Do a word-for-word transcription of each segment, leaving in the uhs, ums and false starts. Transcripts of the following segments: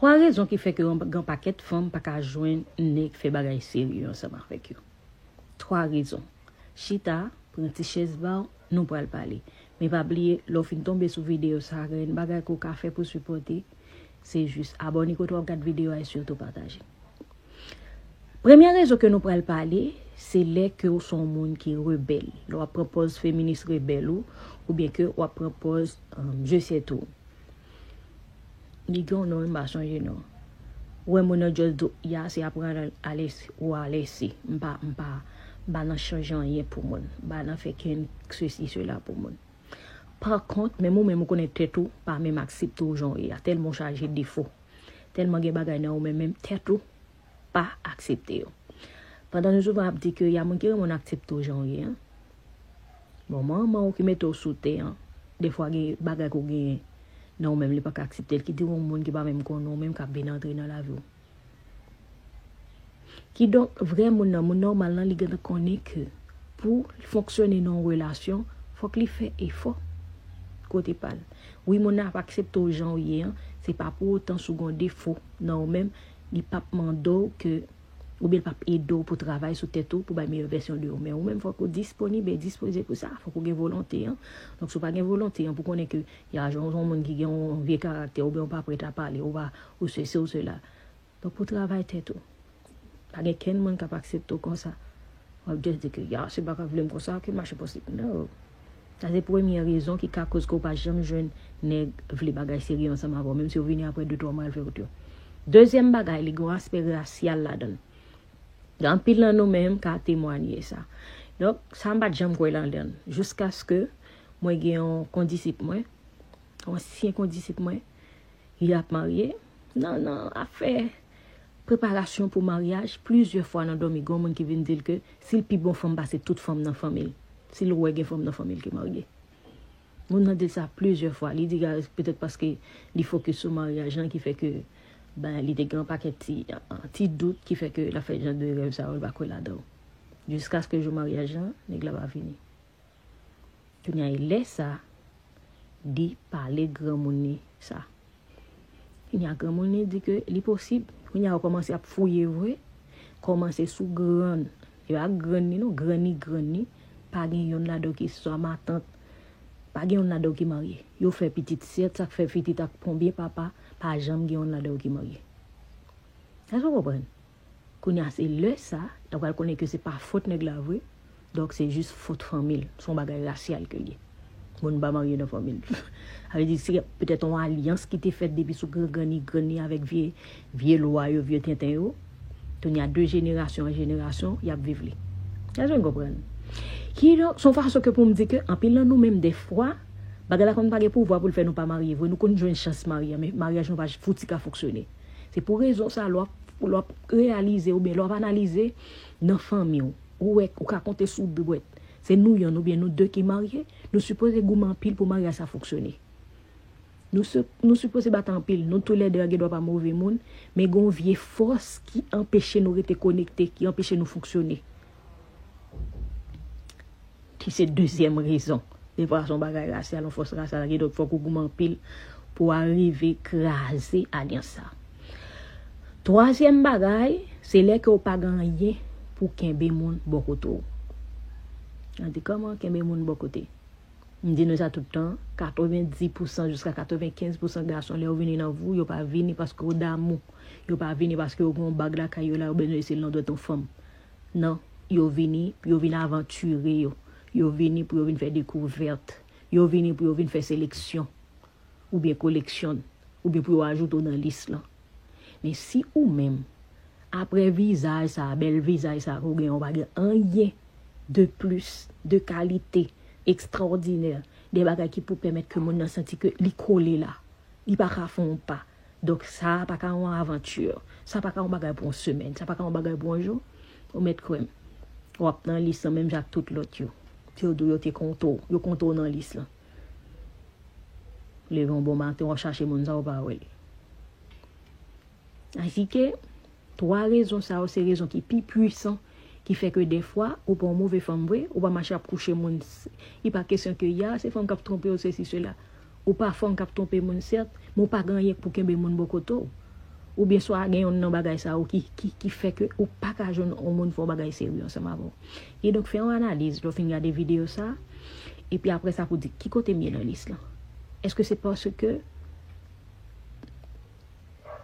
Twa rezon ki fè ke yon gran pakèt fanm pa ka jwenn nèg fè bagay serye ansanm avèk yo. Twa rezon. Chita, pran ti chèz ba w, nou pral pale. Men pa bliye, lè w fin tonbe sou videyo sa, gen bagay ke w ka fè pou sipòte, se jis abòne kote w ap gad videyo a e sitou pataje. Premye rezon ke nou pral pale, se lè ke w se yon moun ki rebèl. Lè w ap pran pòz feminis rebèl ou, oubyen ke w ap pran pòz, um, je sais tout. Li gen yon non, m pa sonje non. Ou wè moun nan just di w, ya, se aprann alèsi ou alèsi. M pa, m pa, m pa nan chanje anyen pou moun. M pa nan fè kenn sesi, sela pou moun. Pa kont, menm ou menm ou konnen tèt ou pa menm aksepte w jan w ye a. Tèlman w chaje defo. Tèlman gen bagay nan ou menm, menm tèt ou pa aksepte yo. Pandan nou souvan ap di ke y a moun ki renmen w aksepte w jan w ye an. Bon, manman w ki mete w sou tè an, defwa gen bagay ke w genyen nan ou menm li pa ka aksepte l, ki di w yon moun ki pa menm konnen w menm k ap vin antre nan lavi w. Kidonk, vrè moun nan, moun nòmal lan, li gentan konnen ke pou l fonksyone nan yon relasyon, fòk li fè efò kote pa l. Wi, moun nan ap aksepte w jan w ye an, se pa pou otan si w gen yon defo nan ou menm, li p ap mande w ke, oubyen l p ap ede w pou travay sou tèt ou, pou bay meyè vèsyon de ou. Men ou menm, fòk ou disponib e dispoze pou sa. Fòk ou gen volonte an. Donk, si w pa gen volonte an, pou konnen ke y a jan w se yon moun ki gen yon vye karaktè, oubyen w pa prèt a pale, ou pa, ou sesi, ou sela. Donk, pou travay tèt ou. Pa gen kenn moun k ap aksepte w konsa. W ap just di ke, ya, se pa ka vle m konsa, ke machin posib. No. Sa se premye rezon ki ka koz ke w pa janm jwenn nèg vle bagay serye ansanm avè w, menm si yo vini apre de twa mwa al fè wout yo. Dezyèm bagay, li gen yon aspè rasyal ladan l. Gen anpil nan nou menm ka temwanye sa. Donk, sa m pa t janm kwè ladan l. Jiskaske mwen gen yon kondisip mwen, yon ansyen kondisip mwen, li ap marye. Nan, nan afè preparasyon pou maryaj, plizyè fwa nan dòmi, gen yon moun ki vin di l ke si l pi bon fanm pase tout fanm nan fanmi l, si l wè gen fanm nan fanmi l ki marye. Moun nan di l sa plizyè fwa. Li di, a, petèt paske li fokis sou maryaj lan ki fè ke, ben, li te gen yon pakèt ti, ti dout ki fè ke l ap fè jan de rèv sa yo, li pa kwè ladan l. Jiskaske jou maryaj lan, nèg la pa vini. Kounye a, e lè sa, li pale granmoun li sa. Kounye a, granmoun li di ke li posib. Kounye a, yo kòmanse ap fouye vre. Kòmanse sou grann. E pa grann li non, grann li, grann li. Pa gen yonn ladan yo ki swa matant. Pa gen yonn ladan yo ki marye. Yo fè pitit, sèt, sa k fè pitit ak konbyen papa, pa janm gen yonn ladan yo ki marye. Èske w konprann? Kounye a, se lè sa, yo pral konnen ke se pa fot nèg la vre. Donk, se jis fot fanmi l. Se yon bagay rasyal ke l ye. Moun pa marye nan fanmi l. Sa vle di, se petèt yon alyans ki te fèt depi sou gran grann li, grann li avèk vye, vye lwa yo, vye tenten yo. Kounye a, de jenerasyon an jenerasyon, y ap viv li. Èske w konprann? Kidonk, se yon fason ke pou m di ke anpil nan nou menm, defwa, bagay la konn pa gen pouvwa pou l fè nou pa marye vre. Nou konn jwenn chans marye, men maryaj nou pa fouti ka fonksyone. Se pou rezon sa, lè w ap, lè w ap reyalize oubyen lè w ap analize nan fanmi w, ou wè, ou ka konte sou dwèt. Se nou yonn oubyen nou de ki marye, nou sipoze goumen anpil pou maryaj sa fonksyone. Nou, se, nou sipoze bat anpil, nou toulède a gen dwa pa move moun, men gen yon vye fòs ki anpeche nou rete konekte, ki anpeche nou fonksyone. Ki se dezyèm rezon. Defwa, se yon bagay rasyal, yon fòs rasyal, kidonk fòk ou goumen anpil pou w arive kraze alyans sa. Twazyèm bagay, se lè ke w pa gen anyen pou kenbe moun bò kote w. An di, kòman kenbe moun bò kote? M di nou sa tout tan, katrevendis pousan jiska katrevenkenz pousan gason, lè yo vini nan vi w, yo pa vini paske yo damou. Yo pa vini paske yo gen yon bag lakay yo la, yo bezwen eseye l nan dwèt yon fanm. Non, yo vini pou yo vin avantire yo. Yo vini pou yo vin fè dekouvèt. Yo vini pou yo vin fè seleksyon. Oubyen koleksyon. Oubyen pou yo ajoute w nan lis lan. Men si ou menm, apre vizaj sa, bèl vizaj sa ke w gen, ou pa gen anyen de plis, de kalite, ekstraòdinè, de bagay ki pou pèmèt ke moun nan santi ke li kole la. Li pa ka fè yon pa. Donk, sa pa ka yon avanti. Sa pa ka yon bagay pou yon semèn. Sa pa ka yon bagay pou yon jou. Ou mèt kwè m. W ap nan lis lan menm jan ak tout lòt yo. Yo di w yo te konte w. Yo konte w nan lis lan. Leve yon bon maten, w ap chache moun sa, ou pa wè l. Asike, twa rezon sa yo se rezon ki pi pwisan, ki fè ke dèfwa, ou pa yon move fanm vre, ou pa mache ap kouche moun. Li pa kesyon ke, ya, se fanm k ap twonpe w, sesi, sela. Ou pa fanm k ap twonpe moun, sèt, men ou pa gen anyen pou kenbe moun bò kote w. Oubyen swa gen youn nan bagay sa yo ki, ki, ki fè ke ou pa ka jwenn yon moun fè yon bagay serye ansanm avè w. Kidonk, fè yon analiz lè w fin gade videyo sa, epi apre sa pou di ki kote m ye nan lis lan. Èske se paske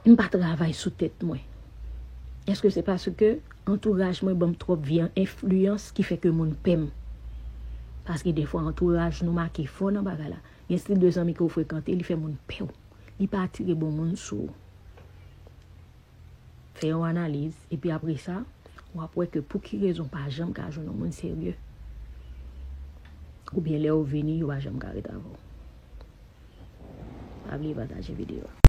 m pa travay sou tèt mwen? Èske se paske antouraj mwen ban m twòp vye enfliyans ki fè ke moun pè m? Paske defwa antouraj nou make fò nan bagay la. Gen stil de zanmi ke w frekante, li fè moun pè w. Li pa atire bon moun sou ou. Fè yon analiz, epi apre sa, w ap wè ke pou ki rezon pa janm ka jwenn yon moun serye. Oubyen lè yo vini, yo pa janm ka ret avè w. Pa bliye pataje videyo a.